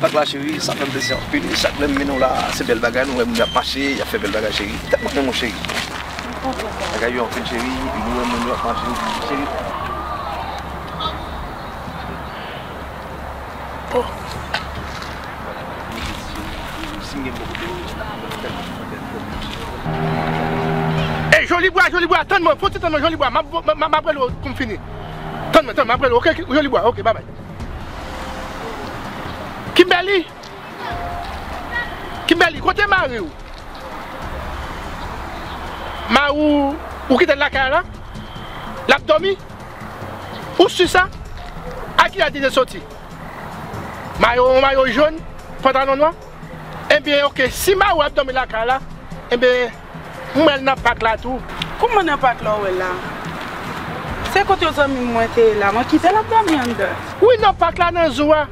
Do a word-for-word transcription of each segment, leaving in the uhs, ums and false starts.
Pak la, cheri, sa fè m plezi anpil. Chak lè m mennen w la, se bèl bagay, nou wè moun yo ap mache, y ap fè bèl bagay, cheri. Tèt mwen renmen w, cheri. Bagay yo anpil, cheri, nou wè moun yo ap mache, cheri. Oh. Ey, Jolibwa, Jolibwa, tann mwen, fon ti tann mwen, Jolibwa, m ap, m ap, m ap rele w pou m fini. Tann mwen, tann mwen, m ap rele w, oke, oke, Jolibwa, oke, babay. Kimberly! Kimberly, kote mari w? Mari w, ou kite l lakay la? L ap dòmi? Ou si sa? A kilè li te soti? Mayo, yon mayo jòn, pantalon nwa? Ebyen, oke, si mari w ap dòmi lakay la, ebyen, m wè l nan pak la tou. Kòman nan pak la w wè l la? Se kote zanmi mwen te ye la, mwen kite l ap dòmi anndan. Wi, nan pak la, nan zo a.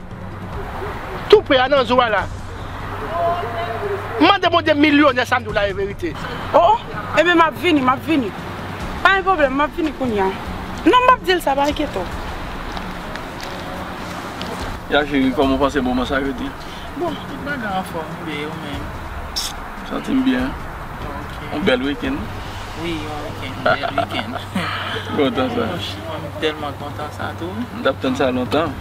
Tou pre a, nan zo a la. M mande Bondye milyonè sa m di w la e verite. Oh, oh, ebyen, m ap vini, m ap vini. Pa gen pwoblèm, m ap vini kounye a. Non, m ap di l sa, pa enkyete w. Ya cheri, kòman w panse moman sa yo te? Bon, tout bagay anfòm, m byen, ou menm? Santi m byen. Ok. Yon bèl wikenn. Wi, yon wikenn, bèl wikenn. Kontan sa. Oh, ch-, mwen, m tèlman kontan sa tou. M t ap tann sa lontan.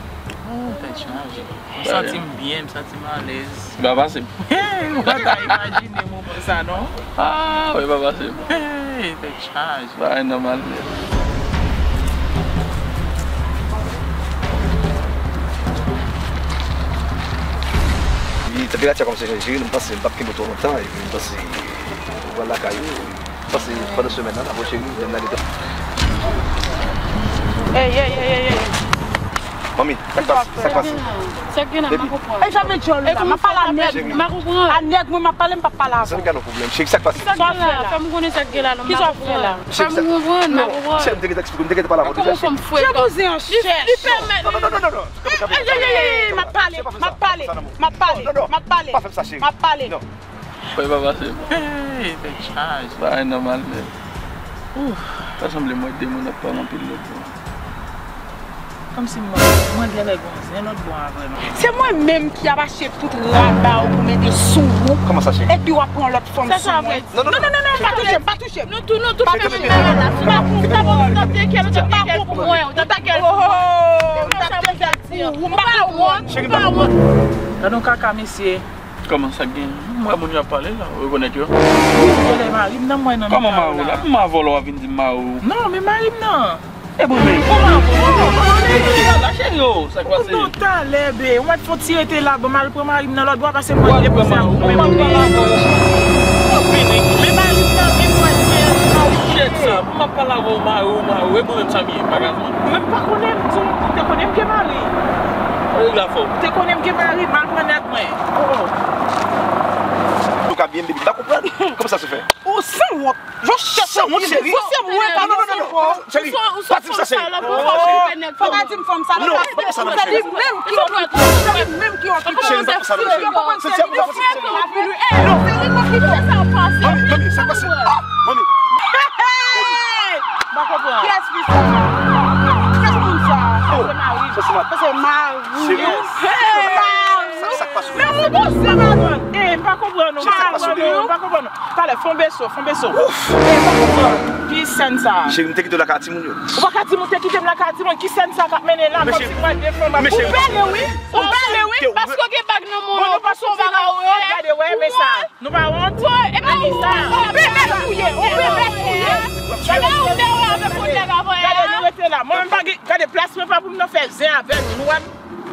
Oh, tèt chaje. M santi m byen, m santi m alèz. Li pa pase m. Ou pa ta imajine moman sa, non? Ah, wi, pa pase m. Hey, tèt chaje. Bagay nòmal nèt. Li tanperatur a kòmanse chanje, cheri, m panse m p ap kenbe w twò lontan, epi m panse ou pral lakay ou, m panse pandan semèn nan, n ap wè cheri, lè m lage. Ey, ey, ey, ey, ey. Manmi, sa k pase? Sa k pase? Sa k gen la, m pa konprann. E sa vle djòl ou la, m ap pale a nèg. M pa konprann. A nèg mwen m ap pale, m p ap pale avè w. Sa vin gade yon pwoblèm. Cheri, sa k pase? Sa k gen la? Fè m konnen sa k gen la, non, m pa konprann. Fè m konprann, m pa konprann. Cheri, sa k pase? Non, cheri, m te gentan eksplike w, m te gentan pale avè w deja, cheri. Kòman w fanm frekan? Li, li pèmèt li. Non, non, non, non, non, non. Ey, ey, ey, ey, m ap pale, m ap pale, m ap pale, m ap pale, m ap pale. Pa fè m sa, cheri. Non. Fòk pa pase m. Hey, tèt chaje. Bagay nòmal nèt. Ouf. Ta sanble m wè de moun ap pale anpil lòt bò. Kòmsi mwen, mwen genlè gon zen lòt bò a vrèman. Se mwen menm ki ap achte tout rad ba ou pou mete sou ou. Kòman sa, cheri? Epi w ap pran lòt fanm sou mwen. Non, non, non, non, non, pa touche m, pa touche m. Nou tou, nou tou fè menm bagay la. Pa konprann. Ou t ap teke l, ou t ap teke l pou mwen, ou t ap teke l pou mwen. Ou pa wont, ou pa wont. Gade yon kaka mesye. Kòman sa k gen? M wè moun yo ap pale la, ou rekonèt yo? Wi, genlè mari m nan, m wè nan. Kòman mari w la? Kòman vòlò a vin di m mari w? Non, men mari m nan. E bon, men. Kòman vòlò? Cheri, oh, sa k pase? Non, talè, be, ou mèt fon ti rete la, ban m al pran mari m nan lòt bò, paske mwen depoze a pou mwen. Ou pa pale avè w. Ou fini. Men mari m nan, men mwen se mari m. Shit, sa. M ap pale avè w, mari w, mari w. E bon, menm sa m ye, bagay. Mwen m pa konnen, m di w, ou te konnen m gen mari. Ou te konnen m gen mari, m al pran nèg mwen. Oh, oh. Nou ka byen, baby, m pa konprann. Kòman sa se fè? Ou sanwont. Yo chèche. Sanwont, cheri. Ou se mwen pa nan se fò. Cheri, pa di m sa, cheri. Fò pa di m fanm sa. Non, pa di m sa, non, cheri. Se li menm ki okipe. Se li menm ki okipe. Cheri, pa di m sa, non, cheri. Se li menm ki okipe. Manmi, manmi, sa k pase? Ah, manmi. Hey! M pa konprann. Kiyès fi sa? Kiyès moun sa? Sa se mari. Sa se mari. Sa se mari. Sa, sa k pase? Men ou gon sè madanm. Eh, m pa konprann nou. M pa konprann nou. M pa konprann nou. Talè, fon beso, fon beso. Ouf! Eh, m pa konprann. Ki sèn sa? Cheri, m te kite w lakay timoun yo. Ou pa ka di m ou te kite m lakay timoun. Ki sèn sa k ap mennen la? Kòmsi m wè de fanm ap... Ou bèle, wi. Ou bèle, wi. Paske w gen bag nan men w. Bon, nou pa sou bagay. Gade, wè, men sa. Nou pa wont? Wi, epi ou, ou bebe fouye, ou bebe fouye. Gade ou te wè avèk yon nèg avè a. Gade, nou rete la. Mwen menm pa gen, gade plas mwen pa pou m nan fè zen avè nou. Nou wè m,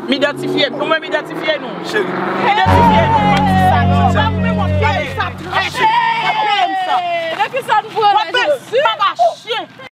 m idantifye nou. Nou wè m idantifye nou. Cheri. M idantifye nou. Mwen di sa non. Sa mwen wont, gade sa. Gade m sa. Nan ki sa n pran la, Jezi? Papa chyen.